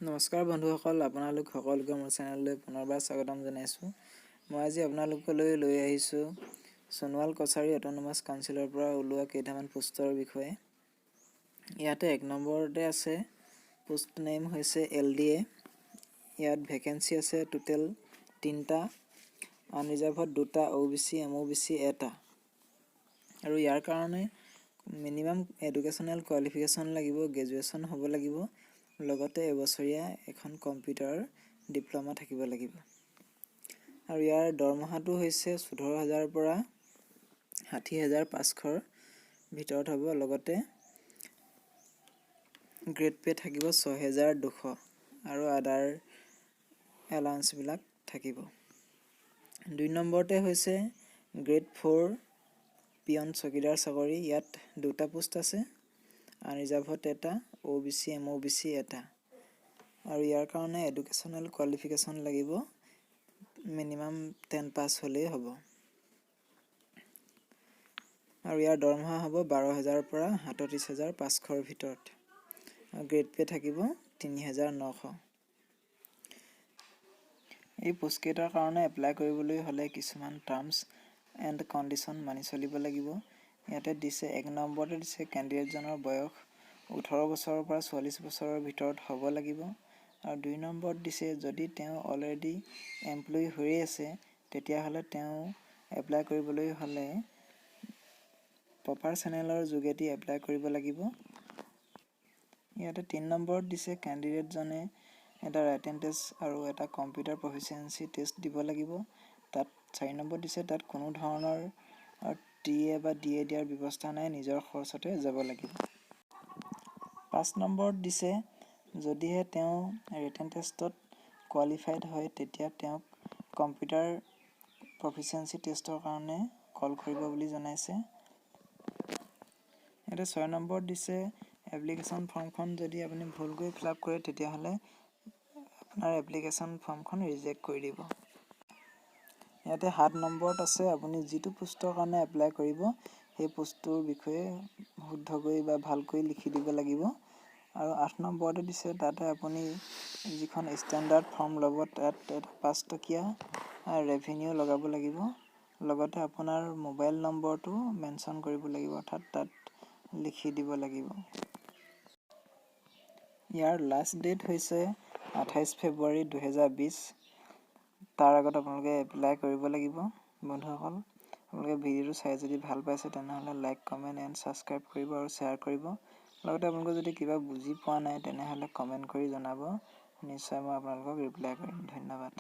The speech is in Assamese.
নমস্কাৰ বন্ধুসকল, আপোনালোক সকলোকে মোৰ চেনেললৈ পুনৰবাৰ স্বাগতম জনাইছোঁ। মই আজি আপোনালোকলৈ লৈ আহিছোঁ সোণোৱাল কছাৰী অট'নমাছ কাউন্সিলৰ পৰা ওলোৱা কেইটামান পোষ্টৰ বিষয়ে। ইয়াতে 1 নম্বৰতে আছে, পোষ্ট নেম হৈছে এলডিএ। ইয়াত ভেকেঞ্চি আছে টোটেল তিনিটা, আনৰিজাৰ্ভত দুটা, অ' বি চি, এম অ' বি চি এটা। আৰু ইয়াৰ কাৰণে মিনিমাম এডুকেশ্যনেল কোৱালিফিকেশ্যন লাগিব, গ্ৰেজুৱেশ্যন হ'ব লাগিব, লগতে এবছৰীয়া এখন কম্পিউটাৰ ডিপ্ল'মা থাকিব লাগিব। আৰু ইয়াৰ দৰমহাটো হৈছে 14 হাজাৰৰ পৰা 60,500ৰ ভিতৰত হ'ব, লগতে গ্ৰেড পে' থাকিব 6200 আৰু আদাৰ এলাউঞ্চবিলাক থাকিব। 2 নম্বৰতে হৈছে গ্ৰেড 4 পিয়ন চকীদাৰ চাকৰি। ইয়াত দুটা পোষ্ট আছে, আনৰিজাৰ্ভত এটা, অ' বি চি, এম অ' বি চি এটা। আৰু ইয়াৰ কাৰণে এডুকেশ্যনেল কোৱালিফিকেশ্যন লাগিব মিনিমাম 10 পাছ হ'লেই হ'ব। আৰু ইয়াৰ দৰমহা হ'ব 12 হাজাৰৰ পৰা 37,500ৰ ভিতৰত, গ্ৰেড পে' থাকিব 3900। এই পোষ্টকেইটাৰ কাৰণে এপ্লাই কৰিবলৈ হ'লে কিছুমান টাৰ্মছ এণ্ড কণ্ডিশ্যন মানি চলিব লাগিব। ইয়াতে দিছে, 1 নম্বৰতে দিছে, কেণ্ডিডেটজনৰ বয়স 18 বছৰৰ পৰা 44 বছৰৰ ভিতৰত হ'ব লাগিব। আৰু 2 নম্বৰত দিছে, যদি তেওঁ অলৰেডি এমপ্লয়ী হৈয়ে আছে, তেতিয়াহ'লে তেওঁ এপ্লাই কৰিবলৈ হ'লে প্ৰপাৰ চেনেলৰ যোগেদি এপ্লাই কৰিব লাগিব। ইয়াতে 3 নম্বৰত দিছে, কেণ্ডিডেটজনে এটা ৰাইটেন টেষ্ট আৰু এটা কম্পিউটাৰ প্ৰফিচিয়েঞ্চি টেষ্ট দিব লাগিব। তাত 4 নম্বৰত দিছে, তাত কোনো ধৰণৰ টি এ বা ডি এ দিয়াৰ ব্যৱস্থা নাই, নিজৰ খৰচতে যাব লাগিব। 5 নম্বৰত দিছে, যদিহে তেওঁ ৰিটেন টেষ্টত কোৱালিফাইড হয়, তেতিয়া তেওঁক কম্পিউটাৰ প্ৰফিচিয়েঞ্চি টেষ্টৰ কাৰণে কল কৰিব বুলি জনাইছে। ইয়াতে 6 নম্বৰত দিছে, এপ্লিকেশ্যন ফৰ্মখন যদি আপুনি ভুলকৈ ফিল আপ কৰে, তেতিয়াহ'লে আপোনাৰ এপ্লিকেশ্যন ফৰ্মখন ৰিজেক্ট কৰি দিব। ইয়াতে 7 নম্বৰত আছে, আপুনি যিটো পোষ্টৰ কাৰণে এপ্লাই কৰিব, সেই পোষ্টটোৰ বিষয়ে শুদ্ধকৈ বা ভালকৈ লিখি দিব লাগিব। আৰু 8 নম্বৰতে দিছে, তাতে আপুনি যিখন ষ্টেণ্ডাৰ্ড ফৰ্ম ল'ব, তাত এটা 5 টকীয়া ৰেভিনিউ লগাব লাগিব, লগতে আপোনাৰ মোবাইল নম্বৰটো মেনশ্যন কৰিব লাগিব, অৰ্থাৎ তাত লিখি দিব লাগিব। ইয়াৰ লাষ্ট ডেট হৈছে 28 ফেব্ৰুৱাৰী 2020। তাৰ আগত আপোনালোকে এপ্লাই কৰিব লাগিব। বন্ধুসকল, আপোনালোকে ভিডিঅ'টো চাই যদি ভাল পাইছে, তেনেহ'লে লাইক, কমেণ্ট এণ্ড ছাবস্ক্ৰাইব কৰিব আৰু শ্বেয়াৰ কৰিব। লগতে আপোনালোকে যদি কিবা বুজি পোৱা নাই, তেনেহ'লে কমেণ্ট কৰি জনাব, নিশ্চয় মই আপোনালোকক ৰিপ্লাই কৰিম। ধন্যবাদ।